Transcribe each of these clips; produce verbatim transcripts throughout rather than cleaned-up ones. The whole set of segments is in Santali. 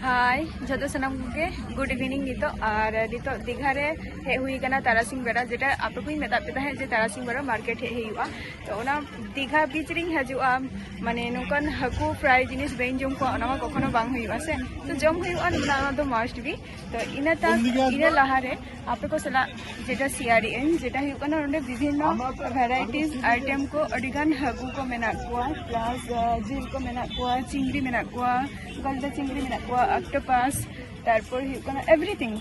ᱦᱟᱭ ᱡᱷᱚᱛᱚ ᱥᱟᱱᱟᱢ ᱠᱚᱜᱮ, ᱜᱩᱰ ᱤᱵᱷᱤᱱᱤᱝ᱾ ᱱᱤᱛᱚᱜ ᱟᱨ ᱱᱤᱛᱚᱜ ᱫᱤᱜᱷᱟ ᱨᱮ ᱦᱮᱡ ᱦᱩᱭ ᱟᱠᱟᱱᱟ ᱛᱟᱨᱟᱥᱤᱧ ᱵᱮᱲᱟ, ᱡᱮᱴᱟ ᱟᱯᱮ ᱠᱚᱧ ᱢᱮᱛᱟᱫ ᱯᱮ ᱛᱟᱦᱮᱸᱫ ᱡᱮ ᱛᱟᱨᱟᱥᱤᱧ ᱵᱮᱲᱟ ᱢᱟᱨᱠᱮᱴ ᱦᱮᱡ ᱦᱩᱭᱩᱜᱼᱟ᱾ ᱛᱚ ᱚᱱᱟ ᱫᱤᱜᱷᱟ ᱵᱤᱪ ᱨᱤᱧ ᱦᱤᱡᱩᱜᱼᱟ, ᱢᱟᱱᱮ ᱱᱚᱝᱠᱟᱱ ᱦᱟᱹᱠᱩ ᱯᱷᱨᱟᱭ ᱡᱤᱱᱤᱥ ᱵᱟᱹᱧ ᱡᱚᱢ ᱠᱚᱣᱟ, ᱚᱱᱟ ᱢᱟ ᱠᱚᱠᱷᱚᱱᱳ ᱵᱟᱝ ᱦᱩᱭᱩᱜᱼᱟ ᱥᱮ, ᱛᱚ ᱡᱚᱢ ᱦᱩᱭᱩᱜᱼᱟ, ᱚᱱᱟ ᱫᱚ ᱢᱟᱥᱴ ᱵᱤ᱾ ᱛᱚ ᱤᱱᱟᱹ ᱛᱟ ᱤᱱᱟᱹ ᱞᱟᱦᱟᱨᱮ ᱟᱯᱮ ᱠᱚ ᱥᱟᱞᱟᱜ ᱡᱮᱴᱟ ᱥᱮᱭᱟᱨᱤᱝ ᱟᱹᱧ, ᱡᱮᱴᱟ ᱦᱩᱭᱩᱜ ᱠᱟᱱᱟ, ᱱᱚᱰᱮ ᱵᱤᱵᱷᱤᱱᱱᱚ ᱵᱷᱮᱨᱟᱭᱴᱤᱡ ᱟᱭᱴᱮᱢ ᱠᱚ ᱟᱹᱰᱤᱜᱟᱱ ᱦᱟᱹᱠᱩ ᱠᱚ ᱢᱮᱱᱟᱜ ᱠᱚᱣᱟ, ᱯᱞᱟᱥ ᱡᱤᱞ ᱠᱚ ᱢᱮᱱᱟᱜ ᱠᱚᱣᱟ, ᱪᱤᱝᱲᱤ ᱢᱮᱱᱟᱜ ᱠᱚᱣᱟ, ᱜᱚᱞᱫᱟ ᱪᱤᱝᱲᱤ ᱢᱮᱱᱟᱜ ᱠᱚᱣᱟ, ᱚᱠᱴᱳᱯᱟᱥ, ᱛᱟᱨᱯᱚᱨ ᱦᱩᱭᱩᱜ ᱠᱟᱱᱟ ᱮᱵᱷᱨᱤᱛᱷᱤᱝ,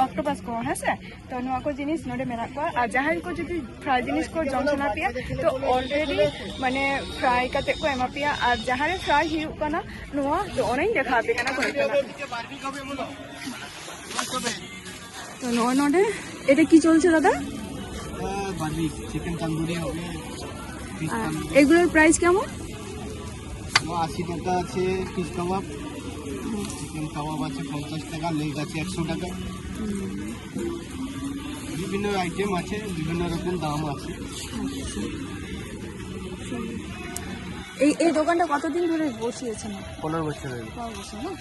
ᱚᱠᱴᱳᱯᱟᱥ ᱠᱚ, ᱦᱮᱸ ᱥᱮ᱾ ᱛᱚ ᱱᱚᱣᱟ ᱠᱚ ᱡᱤᱱᱤᱥ ᱱᱚᱰᱮ ᱢᱮᱱᱟᱜ ᱠᱚᱣᱟ᱾ ᱟᱨ ᱡᱟᱦᱟᱸᱭ ᱠᱚ ᱡᱩᱫᱤ ᱯᱷᱨᱟᱭ ᱡᱤᱱᱤᱥ ᱠᱚ ᱡᱚᱢ ᱥᱟᱱᱟ ᱯᱮᱭᱟ, ᱛᱚ ᱚᱞᱨᱮᱰᱤ ᱢᱟᱱᱮ ᱯᱷᱨᱟᱭ ᱠᱟᱛᱮ ᱠᱚ ᱮᱢᱟ ᱯᱮᱭᱟ᱾ ᱟᱨ ᱡᱟᱦᱟᱸ ᱨᱮ ᱯᱷᱨᱟᱭ ᱦᱩᱭᱩᱜ ᱠᱟᱱᱟ, ᱱᱚᱣᱟ ᱛᱚ ᱚᱱᱟᱧ ᱫᱮᱠᱷᱟᱣ ᱟᱯᱮ ᱠᱟᱱᱟ ᱠᱚᱭᱮᱠ ᱴᱟᱠᱟ᱾ ᱛᱚ ᱱᱚᱜᱼᱚᱭ ᱱᱚᱰᱮ, এটা কি চলছে দাদা? বার্বি চিকেন তন্দুরি হবে। আর এগুলোর প্রাইস কেমন? আশি টাকা আছে ফিশ কাবাব, চিকেন কাবাব আছে পঞ্চাশ টাকা, লেগ আছে একশো টাকা। বিভিন্ন আইটেম আছে, বিভিন্ন রকম দাম আছে। এই এই দোকানটা কতদিন ধরে বসিয়েছেন? পনেরো বছর হয়ে গেল। পনেরো বছর না?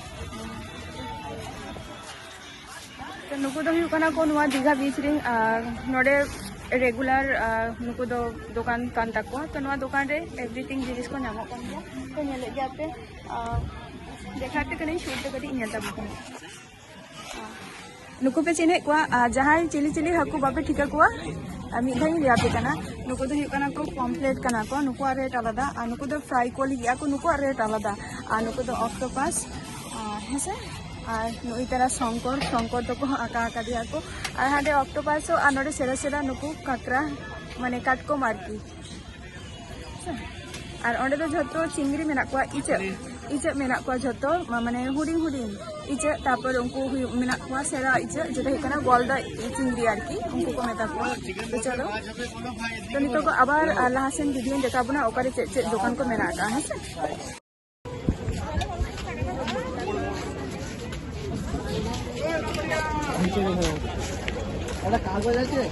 ᱛᱚ ᱱᱩᱠᱩ ᱫᱚ ᱦᱩᱭᱩᱜ ᱠᱟᱱᱟ ᱠᱚ ᱱᱚᱣᱟ ᱫᱤᱜᱷᱟ ᱵᱤᱪ ᱨᱮᱱ, ᱟᱨ ᱱᱚᱰᱮ ᱨᱮᱜᱩᱞᱟᱨ, ᱟᱨ ᱱᱩᱠᱩ ᱫᱚ ᱫᱚᱠᱟᱱ ᱠᱟᱱ ᱛᱟᱠᱚᱣᱟ᱾ ᱛᱚ ᱱᱚᱣᱟ ᱫᱚᱠᱟᱱ ᱨᱮ ᱮᱵᱷᱨᱤᱛᱷᱤᱝ ᱡᱤᱱᱤᱥ ᱠᱚ ᱧᱟᱢᱚᱜ ᱠᱟᱱ ᱜᱮᱭᱟ᱾ ᱛᱚ ᱧᱮᱞᱮᱫ ᱜᱮᱭᱟ ᱯᱮ, ᱟᱨ ᱫᱮᱠᱷᱟᱣ ᱟᱯᱮ ᱠᱟᱹᱱᱟᱹᱧ, ᱥᱩᱨ ᱛᱮ ᱠᱟᱹᱴᱤᱡ ᱧᱮᱞ ᱛᱟᱵᱚᱱ ᱠᱟᱱᱟ᱾ ᱱᱩᱠᱩ ᱯᱮ ᱪᱤᱱᱦᱟᱹᱣᱮᱫ ᱠᱚᱣᱟ, ᱟᱨ ᱡᱟᱦᱟᱸᱭ ᱪᱤᱞᱤ ᱪᱤᱞᱤ ᱦᱟᱹᱠᱩ ᱵᱟᱯᱮ ᱴᱷᱤᱠᱟᱹ ᱠᱚᱣᱟ, ᱟᱨ ᱢᱤᱫ ᱫᱷᱟᱣ ᱤᱧ ᱞᱟᱹᱭ ᱟᱯᱮ ᱠᱟᱱᱟ᱾ ᱱᱩᱠᱩ ᱫᱚ ᱦᱩᱭᱩᱜ ᱠᱟᱱᱟ ᱠᱚ ᱯᱚᱢᱯᱞᱮᱴ ᱠᱟᱱᱟ ᱠᱚ, ᱱᱩᱠᱩᱣᱟᱜ ᱨᱮᱴ ᱟᱞᱟᱫᱟ, ᱟᱨ ᱱᱩᱠᱩ ᱫᱚ ᱯᱷᱨᱟᱭ ᱠᱚ ᱞᱟᱹᱜᱤᱫ ᱟᱠᱚ, ᱱᱩᱠᱩᱣᱟᱜ ᱨᱮᱴ ᱟᱞᱟᱫᱟ᱾ ᱟᱨ ᱱᱩᱠᱩ ᱫᱚ ᱚᱠᱴᱳᱯᱟᱥ, ᱟᱨ ᱦᱮᱸᱥᱮ, ᱟᱨ ᱱᱩᱭ ᱛᱟᱨᱟ ᱥᱚᱝᱠᱚᱨ, ᱥᱚᱝᱠᱚᱨ ᱫᱚᱠᱚ ᱟᱸᱠᱟ ᱟᱠᱟᱫᱮᱭᱟ ᱠᱚ᱾ ᱟᱨ ᱦᱟᱸᱰᱮ ᱚᱠᱴᱳᱯᱟᱥ ᱦᱚᱸ, ᱟᱨ ᱱᱚᱰᱮ ᱥᱮᱬᱟ ᱥᱮᱬᱟ ᱱᱩᱠᱩ ᱠᱟᱸᱠᱲᱟ, ᱢᱟᱱᱮ ᱠᱟᱴᱠᱚᱢ ᱟᱨᱠᱤ᱾ ᱟᱨ ᱚᱸᱰᱮ ᱫᱚ ᱡᱷᱚᱛᱚ ᱪᱤᱝᱲᱤ ᱢᱮᱱᱟᱜ ᱠᱚᱣᱟ, ᱤᱪᱟᱹᱜ, ᱤᱪᱟᱹᱜ ᱢᱮᱱᱟᱜ ᱠᱚᱣᱟ ᱡᱷᱚᱛᱚ, ᱢᱟ-, ᱢᱟᱱᱮ ᱦᱩᱰᱤᱧ ᱦᱩᱰᱤᱧ ᱤᱪᱟᱹᱜ, ᱛᱟᱨᱯᱚᱨ ᱩᱱᱠᱩ ᱦᱩᱭᱩᱜ, ᱢᱮᱱᱟᱜ ᱠᱚᱣᱟ ᱥᱮᱬᱟ ᱤᱪᱟᱹᱜ, ᱡᱮᱴᱟ ᱦᱩᱭᱩᱜ ᱠᱟᱱᱟ ᱜᱚᱞᱫᱟ ᱪᱤᱝᱲᱤ ᱟᱨᱠᱤ, ᱩᱱᱠᱩ ᱠᱚ ᱢᱮᱛᱟ ᱠᱚᱣᱟ᱾ ᱛᱚ ᱪᱚᱞᱚ, ᱛᱚ ᱱᱤᱛᱚᱜ ᱫᱚ ᱟᱵᱟᱨ, ᱟᱨ, ᱞᱟᱦᱟ ᱥᱮᱱ ᱵᱷᱤᱰᱤᱭᱳᱧ ᱫᱮᱠᱷᱟᱣ ᱵᱚᱱᱟ, ᱚᱠᱟᱨᱮ ᱪᱮᱫ ᱪᱮᱫ ᱫᱚᱠᱟᱱ ᱠᱚ ᱢᱮᱱᱟᱜ ᱟᱠᱟᱫᱼᱟ, ᱦᱮᱸ ᱥᱮ? একটা কাগজ আছে।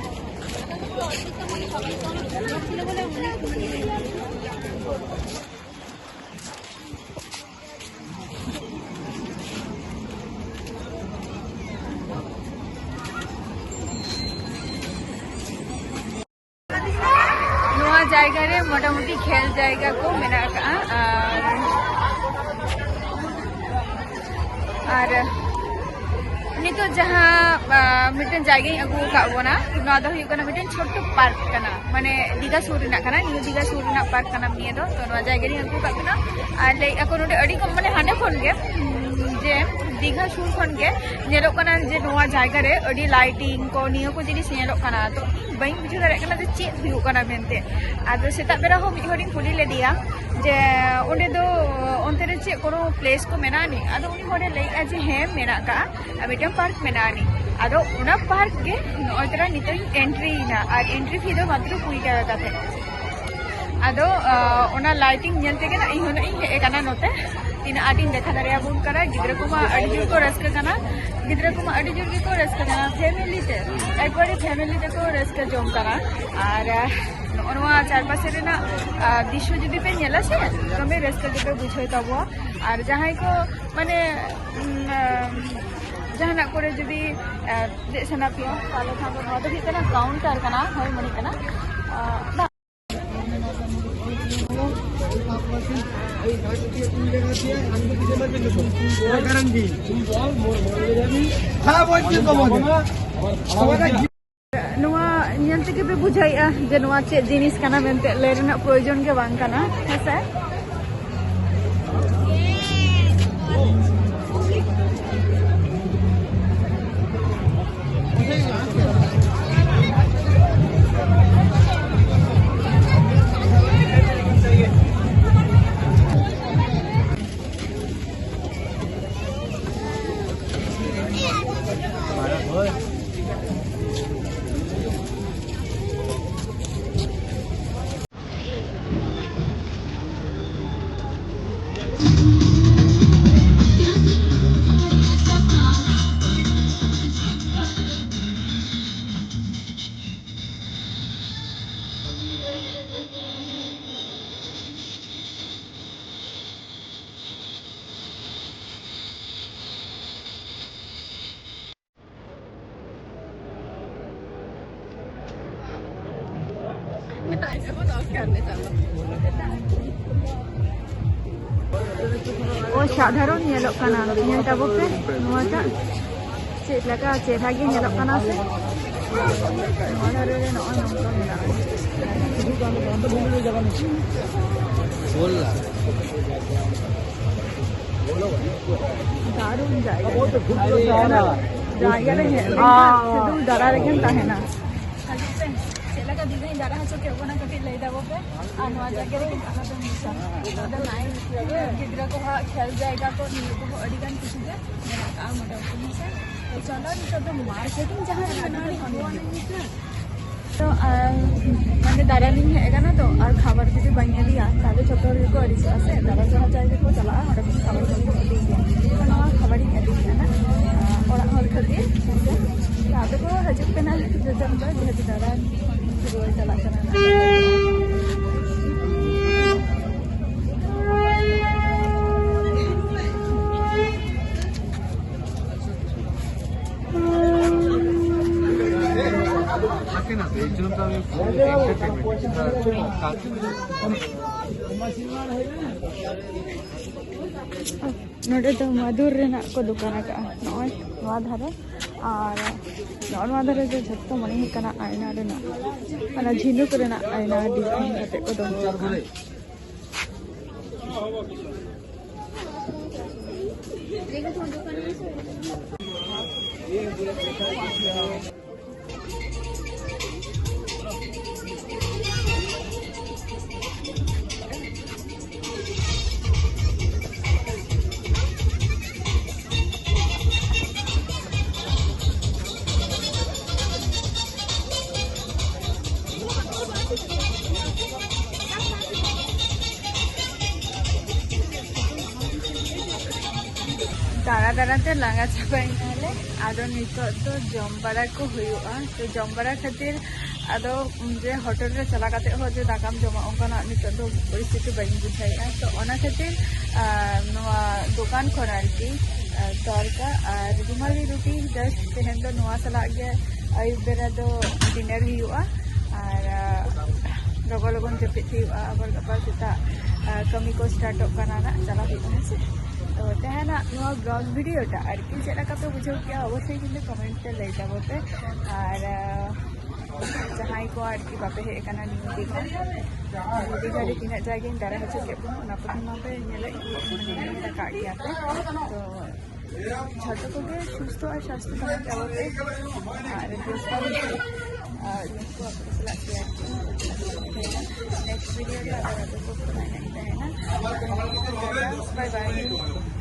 ᱡᱟᱭᱜᱟ ᱨᱮ ᱢᱚᱴᱟᱢᱩᱴᱤ ᱠᱷᱮᱞ ᱡᱟᱭᱜᱟ ᱠᱚ ᱢᱮᱱᱟᱜ ᱟᱠᱟᱫᱼᱟ᱾ ᱟᱨ, ᱟᱨ ᱱᱤᱛᱚᱜ ᱡᱟᱦᱟᱸ, ᱟ, ᱢᱤᱫᱴᱮᱱ ᱡᱟᱭᱜᱟᱧ ᱟᱹᱜᱩ ᱟᱠᱟᱫ ᱵᱚᱱᱟ, ᱱᱚᱣᱟ ᱫᱚ ᱦᱩᱭᱩᱜ ᱠᱟᱱᱟ ᱢᱤᱫᱴᱮᱱ ᱪᱷᱳᱴᱳ ᱯᱟᱨᱠ ᱠᱟᱱᱟ, ᱢᱟᱱᱮ ᱫᱤᱜᱷᱟ ᱥᱩᱨ ᱨᱮᱱᱟᱜ ᱠᱟᱱᱟ, ᱱᱤᱭᱩ ᱫᱤᱜᱷᱟ ᱥᱩᱨ ᱨᱮᱱᱟᱜ ᱯᱟᱨᱠ ᱠᱟᱱᱟ ᱱᱤᱭᱟᱹ ᱫᱚ᱾ ᱛᱚ ᱱᱚᱣᱟ ᱡᱟᱭᱜᱟ ᱨᱤᱧ ᱟᱹᱜᱩ ᱟᱠᱟᱫ ᱵᱚᱱᱟ᱾ ᱟᱨ ᱞᱟᱹᱭᱮᱫ ᱟᱠᱚ ᱱᱚᱰᱮ ᱟᱹᱰᱤ ᱠᱚᱢ, ᱢᱟᱱᱮ ᱦᱟᱸᱰᱮ ᱠᱷᱚᱱ ᱜᱮ, ᱩᱸ, ᱡᱮ ᱫᱤᱜᱷᱟ ᱥᱩᱨ ᱠᱷᱚᱱ ᱜᱮ ᱧᱮᱞᱚᱜ ᱠᱟᱱᱟ ᱡᱮ ᱱᱚᱣᱟ ᱡᱟᱭᱜᱟ ᱨᱮ ᱟᱹᱰᱤ ᱞᱟᱭᱴᱤᱝ ᱠᱚ, ᱱᱤᱭᱟᱹ ᱠᱚ ᱡᱤᱱᱤᱥ ᱧᱮᱞᱚᱜ ᱠᱟᱱᱟ᱾ ᱛᱚ ᱤᱧ ᱵᱟᱹᱧ ᱵᱩᱡᱷᱟᱹᱣ ᱫᱟᱲᱮᱭᱟᱜ ᱠᱟᱱᱟ ᱡᱮ ᱪᱮᱫ ᱦᱩᱭᱩᱜ ᱠᱟᱱᱟ ᱢᱮᱱᱛᱮ᱾ ᱟᱫᱚ ᱥᱮᱛᱟᱜ ᱵᱮᱲᱟ ᱦᱚᱸ ᱢᱤᱫ ᱦᱚᱲᱤᱧ ᱠᱩᱞᱤ ᱞᱮᱫᱮᱭᱟ ᱡᱮ ᱚᱸᱰᱮ ᱫᱚ, ᱚᱱᱛᱮ ᱨᱮ ᱪᱮᱫ ᱠᱳᱱᱳ ᱯᱞᱮᱥ ᱠᱚ ᱢᱮᱱᱟᱜᱼᱟ ᱱᱤ? ᱟᱫᱚ ᱩᱱᱤ ᱦᱚᱲᱮ ᱞᱟᱹᱭᱮᱫᱼᱟ ᱡᱮ ᱦᱮᱸ, ᱢᱮᱱᱟᱜ ᱠᱟᱜᱼᱟ, ᱟᱨ ᱢᱤᱫᱴᱟᱝ ᱯᱟᱨᱠ ᱢᱮᱱᱟᱜᱼᱟ ᱱᱤ᱾ ᱟᱫᱚ ᱚᱱᱟ ᱯᱟᱨᱠ ᱜᱮ ᱱᱚᱜᱼᱚᱭ ᱛᱚᱨᱟ ᱱᱤᱛᱚᱜ ᱤᱧ ᱮᱱᱴᱨᱤᱭᱮᱱᱟ, ᱟᱨ ᱮᱱᱴᱨᱤ ᱯᱷᱤ ᱫᱚ ᱢᱟᱛᱨᱚ ᱠᱩᱲᱤ ᱴᱟᱠᱟ ᱠᱟᱛᱮ᱾ ᱟᱫᱚ, ᱟ, ᱚᱱᱟ ᱞᱟᱭᱴᱤᱝ ᱧᱮᱞ ᱛᱮᱜᱮ ᱱᱟᱜ ᱤᱧ ᱦᱚᱸ ᱱᱟᱜ ᱤᱧ ᱦᱮᱡ ᱟᱠᱟᱱᱟ ᱱᱚᱛᱮ᱾ ᱛᱤᱱᱟᱹᱜ ᱟᱸᱴᱤᱧ ᱫᱮᱠᱷᱟ ᱫᱟᱲᱮᱭᱟᱵᱚᱱ ᱠᱟᱱᱟ, ᱜᱤᱫᱽᱨᱟᱹ ᱠᱚᱢᱟ ᱟᱹᱰᱤ ᱡᱳᱨ ᱠᱚ ᱨᱟᱹᱥᱠᱟᱹ ᱠᱟᱱᱟ, ᱜᱤᱫᱽᱨᱟᱹ ᱠᱚᱢᱟ ᱟᱹᱰᱤ ᱡᱳᱨ ᱜᱮᱠᱚ ᱨᱟᱹᱥᱠᱟᱹ ᱠᱟᱱᱟ, ᱯᱷᱮᱢᱮᱞᱤ ᱛᱮ, ᱮᱠᱵᱟᱨᱮ ᱯᱷᱮᱢᱮᱞᱤ ᱛᱮᱠᱚ ᱨᱟᱹᱥᱠᱟᱹ ᱡᱚᱝ ᱠᱟᱱᱟ᱾ ᱟᱨ, ᱟ, ᱱᱚᱜᱼᱚ ᱱᱚᱣᱟ ᱪᱟᱨᱯᱟᱥᱮ ᱨᱮᱱᱟᱜ, ᱟ, ᱫᱨᱤᱥᱥᱚ ᱡᱩᱫᱤ ᱯᱮ ᱧᱮᱞᱟ ᱥᱮ, ᱫᱚᱢᱮ ᱨᱟᱹᱥᱠᱟᱹ ᱜᱮᱯᱮ ᱵᱩᱡᱷᱟᱹᱣ ᱛᱟᱵᱚᱣᱟ᱾ ᱟᱨ ᱡᱟᱦᱟᱸᱭ ᱠᱚ, ᱢᱟᱱᱮ, ᱩᱢ, ᱟ, ᱡᱟᱦᱟᱱᱟᱜ ᱠᱚᱨᱮ ᱡᱩᱫᱤ, ᱟ, ᱫᱮᱡ ᱥᱟᱱᱟ ᱯᱮᱭᱟ, ᱛᱟᱦᱚᱞᱮ ᱠᱷᱟᱱ ᱫᱚ ᱱᱚᱣᱟ ᱫᱚ ᱦᱩᱭᱩᱜ ᱠᱟᱱᱟ ᱠᱟᱣᱩᱱᱴᱟᱨ ᱠᱟᱱᱟ, ᱦᱳᱭ, ᱢᱚᱱᱮ ᱠᱟᱱᱟ᱾ ᱟ, ᱦᱮᱸ, ᱵᱚᱞ, ᱵᱚᱞ, ᱵᱚᱞ, ᱵᱚᱞ᱾ ᱱᱚᱣᱟ ᱧᱮᱞ ᱛᱮᱜᱮ ᱯᱮ ᱵᱩᱡᱷᱟᱹᱣᱮᱫᱼᱟ ᱡᱮ ᱱᱚᱣᱟ ᱪᱮᱫ ᱡᱤᱱᱤᱥ ᱠᱟᱱᱟ ᱢᱮᱱᱛᱮ ᱞᱟᱹᱭ ᱨᱮᱱᱟᱜ ᱯᱨᱚᱭᱳᱡᱚᱱ ᱜᱮ ᱵᱟᱝ ᱠᱟᱱᱟ, ᱦᱮᱸ ᱥᱮ? ᱚᱥᱟᱫᱷᱟᱨᱚᱱ ᱧᱮᱞᱚᱜ ᱠᱟᱱᱟ᱾ ᱧᱮᱞ ᱛᱟᱵᱚ ᱯᱮ ᱱᱚᱣᱟᱴᱟᱜ, ᱪᱮᱫ ᱞᱮᱠᱟ ᱪᱮᱦᱨᱟ ᱜᱮ ᱧᱮᱞᱚᱜ ᱠᱟᱱᱟ ᱥᱮ᱾ ᱱᱚᱣᱟ ᱫᱷᱟᱨᱮ ᱨᱮ ᱱᱚᱜᱼᱚᱭ ᱱᱚᱝᱠᱟ ᱢᱮᱱᱟᱜᱼᱟ᱾ ᱫᱟᱨᱩᱱ ᱡᱟᱭᱜᱟ᱾ ᱡᱟᱭᱜᱟ ᱨᱮ ᱦᱮᱡ ᱞᱮᱱᱠᱷᱟᱱ ᱥᱩᱫᱷᱩ ᱫᱟᱨᱟ ᱨᱮᱜᱮᱢ ᱛᱟᱦᱮᱱᱟ᱾ ᱦᱤᱡᱩᱜ ᱯᱮ, ᱪᱮᱫ ᱞᱮᱠᱟ ᱰᱤᱡᱟᱭᱤᱱ ᱫᱟᱨᱟ ᱦᱚᱪᱚ ᱠᱮᱫ ᱵᱚᱱᱟ, ᱠᱟᱹᱴᱤᱡ ᱞᱟᱹᱭ ᱛᱟᱵᱚ ᱯᱮ᱾ ᱟᱨ ᱱᱚᱣᱟ ᱡᱟᱭᱜᱟ ᱨᱮ ᱟᱞᱚᱯᱮ ᱢᱤᱥᱟ᱾ ᱱᱚᱣᱟ ᱫᱚ ᱱᱟᱭᱤᱥ ᱜᱤᱫᱽᱨᱟᱹ ᱠᱚᱣᱟᱜ ᱠᱷᱮᱞ ᱡᱟᱭᱜᱟ ᱠᱚ, ᱱᱤᱭᱟᱹ ᱠᱚᱦᱚᱸ ᱟᱹᱰᱤ ᱜᱟᱱ ᱠᱤᱪᱷᱩ ᱜᱮ ᱢᱮᱱᱟᱜ ᱟᱠᱟᱫᱼᱟ ᱢᱚᱴᱟᱢᱩᱴᱤ, ᱦᱮᱸ ᱥᱮ᱾ ᱛᱚ ᱪᱚᱞᱚ, ᱱᱤᱛᱚᱜ ᱫᱚ ᱢᱟᱨᱠᱮᱴᱤᱝ ᱡᱟᱦᱟᱸ ᱨᱮ ᱢᱮᱱᱟᱜᱼᱟ, ᱚᱸᱰᱮ ᱠᱷᱚᱱ ᱵᱚᱱ ᱤᱫᱤᱭᱟ᱾ ᱛᱚ, ᱟᱨ ᱢᱟᱱᱮ ᱫᱟᱬᱟᱱᱤᱧ ᱦᱮᱡ ᱟᱠᱟᱱᱟ ᱛᱚ, ᱟᱨ ᱠᱷᱟᱵᱟᱨ ᱡᱩᱫᱤ ᱵᱟᱹᱧ ᱤᱫᱤᱭᱟ, ᱛᱟᱦᱞᱮ ᱡᱷᱚᱛᱚ ᱦᱚᱲ ᱜᱮᱠᱚ ᱟᱹᱲᱤᱥᱚᱜᱼᱟ ᱥᱮ᱾ ᱫᱟᱬᱟᱱ ᱡᱟᱦᱟᱸ ᱡᱟᱭᱜᱟ ᱠᱚ ᱪᱟᱞᱟᱜᱼᱟ, ᱚᱸᱰᱮ ᱠᱷᱚᱱ ᱠᱷᱟᱵᱟᱨ ᱠᱚ ᱤᱫᱤ ᱜᱮᱭᱟ᱾ ᱛᱚ ᱱᱚᱣᱟ ᱠᱷᱟᱵᱟᱨᱤᱧ ᱤᱫᱤ ᱠᱟᱱᱟ, ᱟᱨ ᱚᱲᱟᱜ ᱦᱚᱲ ᱠᱷᱟᱹᱛᱤᱨ ᱦᱮᱸ ᱥᱮ᱾ ᱛᱚ ᱟᱫᱚ ᱠᱚ ᱦᱤᱡᱩᱜ ᱠᱟᱱᱟ ᱡᱚᱛᱚ ᱦᱚᱲ ᱫᱚ, ᱡᱮᱦᱮᱛᱩ ᱫᱟᱬᱟᱱ ᱨᱩᱣᱟᱹᱲ ᱪᱟᱞᱟᱜ ᱠᱟᱱᱟ᱾ ᱱᱚᱰᱮ ᱫᱚ ᱢᱟᱫᱩᱨ ᱨᱮᱱᱟᱜ ᱠᱚ ᱫᱚᱠᱟᱱ ᱟᱠᱟᱫᱼᱟ, ᱱᱚᱜᱼᱚᱭ ᱱᱚᱣᱟ ᱫᱷᱟᱨᱮ᱾ ᱟᱨ ᱱᱚᱜᱼᱚ ᱱᱚᱣᱟ ᱫᱷᱟᱨᱮ ᱫᱚ ᱡᱷᱚᱛᱚ ᱢᱚᱱᱮ ᱦᱩᱭᱩᱜ ᱠᱟᱱᱟ ᱟᱭᱱᱟ ᱨᱮᱱᱟᱜ, ᱚᱱᱟ ᱡᱷᱤᱱᱩᱠ ᱨᱮᱱᱟᱜ ᱟᱭᱱᱟ ᱰᱤᱡᱟᱭᱤᱱ ᱠᱟᱛᱮ ᱠᱚ ᱫᱚᱦᱚ ᱟᱠᱟᱫᱼᱟ᱾ ᱫᱟᱬᱟ ᱫᱟᱬᱟ ᱛᱮ ᱞᱟᱸᱜᱟ ᱪᱟᱵᱟᱭᱮᱱᱟᱞᱮ᱾ ᱟᱫᱚ ᱱᱤᱛᱚᱜ ᱫᱚ ᱡᱚᱢ ᱵᱟᱲᱟ ᱠᱚ ᱦᱩᱭᱩᱜᱼᱟ᱾ ᱛᱚ ᱡᱚᱢ ᱵᱟᱲᱟ ᱠᱷᱟᱹᱛᱤᱨ ᱟᱫᱚ ᱡᱮ ᱦᱳᱴᱮᱞ ᱨᱮ ᱪᱟᱞᱟᱣ ᱠᱟᱛᱮ ᱦᱚᱸ ᱡᱮ ᱫᱟᱠᱟᱢ ᱡᱚᱢᱟ, ᱚᱱᱠᱟᱱᱟᱜ ᱱᱤᱛᱚᱜ ᱫᱚ ᱯᱚᱨᱤᱥᱛᱷᱤᱛᱤ ᱵᱟᱹᱧ ᱵᱩᱡᱷᱟᱹᱣᱮᱫᱼᱟ᱾ ᱛᱚ ᱚᱱᱟ ᱠᱷᱟᱹᱛᱤᱨ, ᱟᱨ, ᱱᱚᱣᱟ ᱫᱚᱠᱟᱱ ᱠᱷᱚᱱ ᱟᱨᱠᱤ, ᱟᱨ, ᱛᱚᱲᱠᱟ ᱟᱨ ᱨᱩᱢᱟᱞᱤ ᱨᱩᱴᱤ, just ᱛᱮᱦᱮᱧ ᱫᱚ ᱱᱚᱣᱟ ᱥᱟᱞᱟᱜ ᱜᱮ ᱟᱹᱭᱩᱵ ᱵᱮᱲᱟ ᱫᱚ ᱰᱤᱱᱟᱨ ᱦᱩᱭᱩᱜᱼᱟ᱾ ᱟᱨ, ᱟᱨ, ᱞᱚᱜᱚᱱ ᱞᱚᱜᱚᱱ ᱡᱟᱹᱯᱤᱫ ᱦᱩᱭᱩᱜᱼᱟ, ᱟᱵᱟᱨ ᱜᱟᱯᱟ ᱥᱮᱛᱟᱜ ᱠᱟᱹᱢᱤ ᱠᱚ ᱥᱴᱟᱨᱴᱚᱜ ᱠᱟᱱᱟ ᱱᱟᱜ, ᱪᱟᱞᱟᱜ ᱦᱩᱭᱩᱜᱼᱟ, ᱦᱮᱸ ᱥᱮ᱾ ᱛᱚ ᱛᱮᱦᱮᱧᱟᱜ ᱱᱚᱣᱟ ᱵᱞᱚᱜ ᱵᱷᱤᱰᱤᱭᱳ ᱴᱟ ᱟᱨᱠᱤ ᱪᱮᱫ ᱞᱮᱠᱟ ᱯᱮ ᱵᱩᱡᱷᱟᱹᱣ ᱠᱮᱜᱼᱟ, ᱚᱵᱚᱥᱥᱳᱭ ᱠᱤᱱᱛᱩ ᱠᱚᱢᱮᱱᱴ ᱛᱮ ᱞᱟᱹᱭ ᱛᱟᱵᱚ ᱯᱮ᱾ ᱟᱨ ᱡᱟᱦᱟᱸᱭ ᱠᱚ ᱟᱨᱠᱤ ᱵᱟᱯᱮ ᱦᱮᱡ ᱟᱠᱟᱱᱟ ᱱᱤᱭᱩ ᱫᱤᱜᱷᱟ, ᱱᱤᱭᱩ ᱫᱤᱜᱷᱟ ᱨᱮ ᱛᱤᱱᱟᱹᱜ ᱡᱟᱭᱜᱟᱧ ᱫᱟᱬᱟ ᱦᱚᱪᱚ ᱠᱮᱫ ᱵᱚᱱᱟ, ᱚᱱᱟ ᱠᱚᱫᱚ ᱢᱟᱯᱮ ᱧᱮᱞᱮᱫ ᱜᱮ, ᱧᱮᱞ ᱟᱠᱟᱫ ᱜᱮᱭᱟ ᱯᱮ᱾ ᱛᱚ ᱡᱷᱚᱛᱚ ᱠᱚᱜᱮ ᱥᱩᱥᱛᱷᱚ ᱟᱨ ᱥᱟᱥᱛᱷᱚ ᱛᱟᱦᱮᱱ ᱛᱟᱵᱚᱱ ᱯᱮ᱾ ᱟᱨ ᱵᱮᱥ ᱵᱟᱲᱟ ᱜᱮ᱾ ᱟᱨ ᱱᱤᱭᱟᱹ ᱠᱚ ᱟᱯᱮ ᱥᱟᱞᱟᱜ ᱥᱮᱭᱟᱨ ᱠᱮᱫᱟ᱾ ᱱᱮᱠᱥᱴ ᱵᱷᱤᱰᱤᱭᱳ ᱨᱮ ᱟᱵᱟᱨ ᱟᱯᱮ ᱠᱚ ᱛᱟᱦᱮᱱᱟ᱾ ᱵᱟᱭ ᱵᱟᱭ᱾